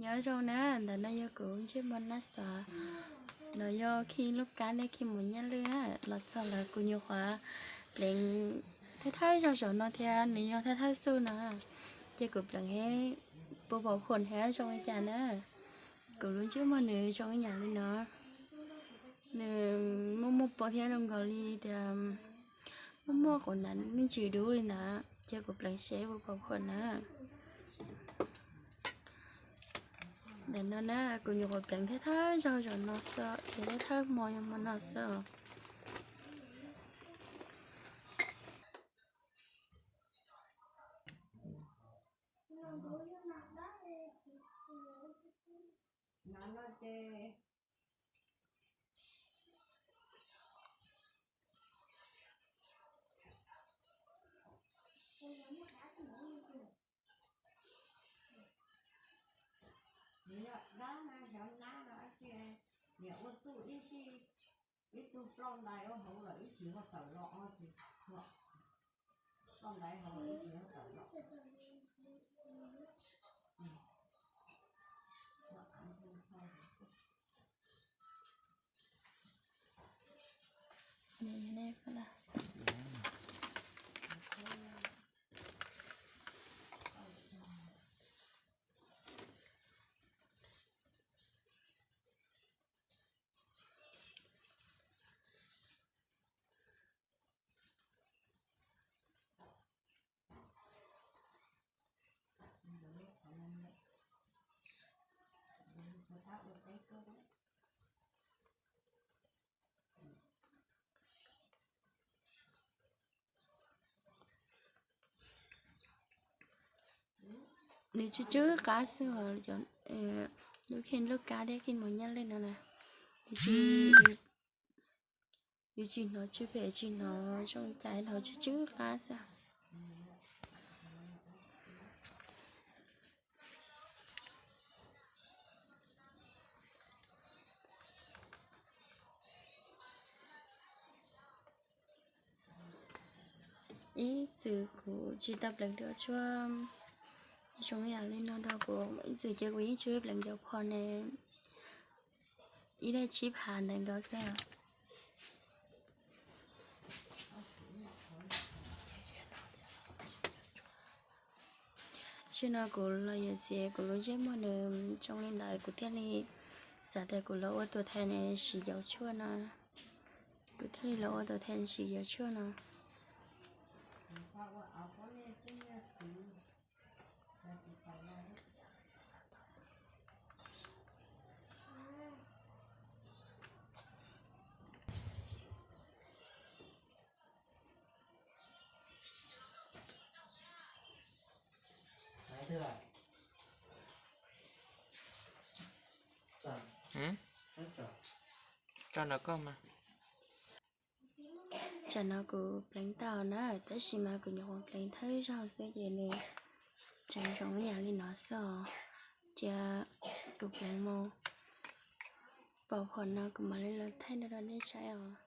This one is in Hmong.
Nyob zoo na, ntawm no yog kuv ntsej muag Nab Xov, no yog Khij Lub Kab thiab Khij Mus Nyaj Lwj na. Los txog lawm kuv nyuam qhuav pleev thawj thawj zaug zaum no thiab nws yog thawj thawj xub no, ces kuv pleev thiab puas pom phuam thiab zoo li cas na. Kuv lub ntsej muag nws zoo ib yam li no, nws muaj muaj pob thiab zoo nkaus li tias muaj muaj quav nab me ntsis dub li ntawd, ces kuv pleev seb puas pom phuam na. Ntawm no na, kuv nyuam qhuav pleev thawj thawj zaug zaum no xwb, ces thawj thawj hmo yog hmo no xwb os. Nws yog dab na, xyov nab no dab tsi, niam ua txuj ib sij, ib tug ploj ntais ua hauv lawm ib sij ho tawm los, ploj ntais hauv lawm ib sij ho tawm los. Nws tsw tsw qab xwb os, lub Khij Lub Kab thiab Khij Mus Nyaj Lwj no na, yus tsis hnov tsw phem tsis hnov zoo cas, hnov tsw tsw qab xwb. Ib txwm kuv tsis tau pleev dua tshuaj zoo yam li no rau kuv, ib txwm ces kuv yeej tsuas pleev cov phom ne, ib daim tsib phav ntawd nkaus xwb. Zaum no kuv los yuav txiav kuv lub ntsej muag nws zoo li ntawd, kuv thiaj li xav tias kuv los ua tuam thais ne siv cov tshuaj no. Kuv thiaj li los ua tuam thais siv cov tshuaj no. Tso nrog koj mas. Tsam no kuv pleev tau na, tab sis mas kuv nyuam qhuav pleev thawj zaug xwb ces nws tseem zoo ib yam li no xwb os. Cia kuv pleev mus pom phom no kuv mam li los thaij rau nej saib os.